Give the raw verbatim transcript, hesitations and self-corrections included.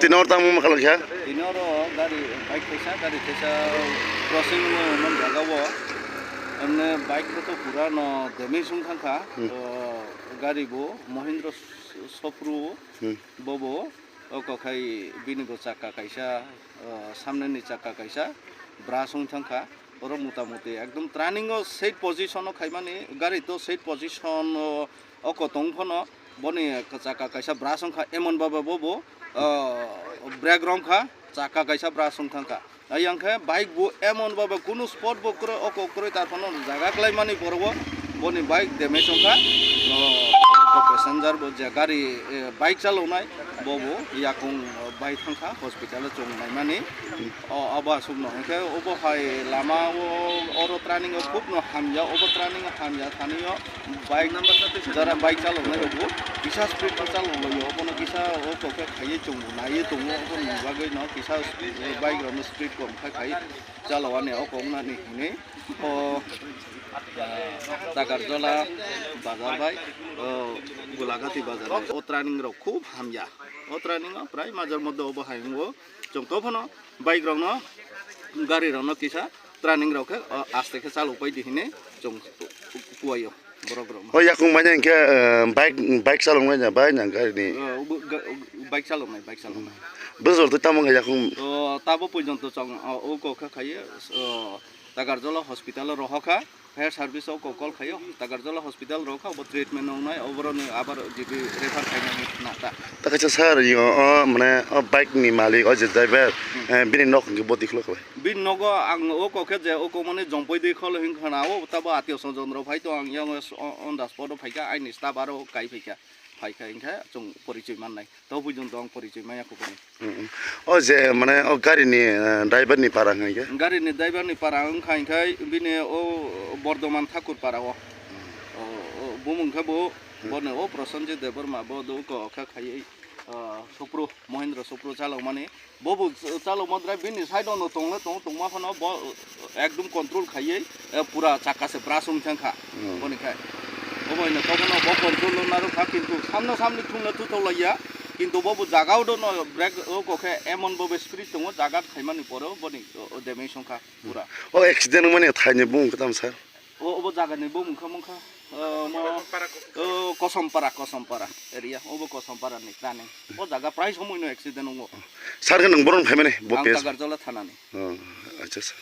Tini hor tamo ma khalak kha? Tini hor o gari, bike kaisa, gari kaisa crossing no man jaga o. Emne bike bo to pura no damage wng thang kha. Hmm. O gari bo Mahindra S-, Sopru Hmm. bo bo o kokhai bini bo chakka kaisa, o samne ni chakka kaisa brush wng thang kha. Oro mota moti ekdom turning o side position o khaimani, gari to side position o, o kotong phano boni chakka kaisa brush wngkha, emon baba bo bo, o, brake romkha, chakka kaisa brush wngthangkha. Ayang khe bike bo emon baba kunu spot bo kwrwi, oko kwrwi tar phano jaga kwlaimani borok bo boni bike damage wngkha. O, o passenger bo je gari, e, bike chaloknai bo bo yakung bai thangkha hospital o chwng naimani. O, abo aswkno hwnkhe obo hai lama o, oro turning o khub no hamya, obo turning o hamya thani o bike jara bike chaloknai rokbo kisa speed o chalok laio, obono kisa o kokhe khaiwi chwng naiwi tongo, oboni bagwi no kisa bike rokno speed kom khai khai chalokani o kok nani hinwi o Takarjola bazar bai o Gulagati bazar bai o turning rok khub hamya, o turning o prai major moddhe obo hai wngo chwng to phano. Bike rokno, gari rokno kisa turning rok khe, o, aste khe chalok pai di hinwi chwng kuwaio borok rokno. O yakung manya hinkhe, eh, bike, bike chalok manya bai nang gari ni. O, bu-, ga-, bike chalok nai, bike chalok nai. Bwswk tamo wngkha yakung? O, tabo pojonto chwng, o, o kok kha khaiyo, o, Takarjola hospital o rohor kha. Fire service o kok call khaio, Takarjola hospital rok kha, obo treatment wngnai, oboroni abar G B refer khainani nata. Ta kaisa sir, yo, o, mane, o bike ni malik, o je driver, Hmm. eh, bini nok hwnkhe bo dikhlo khlai. Bini nogo ang o kok khe je o kok mani jompoi dikhlo hwn khna o, tabo atio sojon rok phai to ang yang o, on the spot o phaikha, aini staff aro kai phaikha, phaikha hinkhe chwng porichoi mannai. To bujon tong porichoi maya kubani. Mm, mm. O je mane o gari ni, eh, driver ni para hwnka khe? Gari ni driver ni para wngkha hinkhe bini o Bordoman Thakur para o. O, o, bumung khe bo, Hmm. Bono o Prosenjit Debbarma bo do ko kha khaiwi, ah, Supru, Mahindra Supru chalok mani. Bo bo chalok ma drive bini side o no tong le tong, tongma phano bo ekdom control khaiwi, eh, pura chakka se brush wng thang kha. Hmm. Boni khai. Obo hino tobo no bo control no narwk kha, kintu samno samni thung le thuthok lai ya. Kintu bo bo jaga o do no brake o kok khe emon bo be speed tongo, jaga khaimani pore o boni o, o damage wng kha pura. O accident wngmani thaini bumung khe tamo sir? O, obo jaga ni bumung kha mung kha, o, mo, o, Kosompara, Kosompara area, obo Kosompara ni turning. O jaga prai somoi no accident wngo. Sir khe nwng borom phaimani bo Ang case? Takarjola thana ni. Oh, acha sir.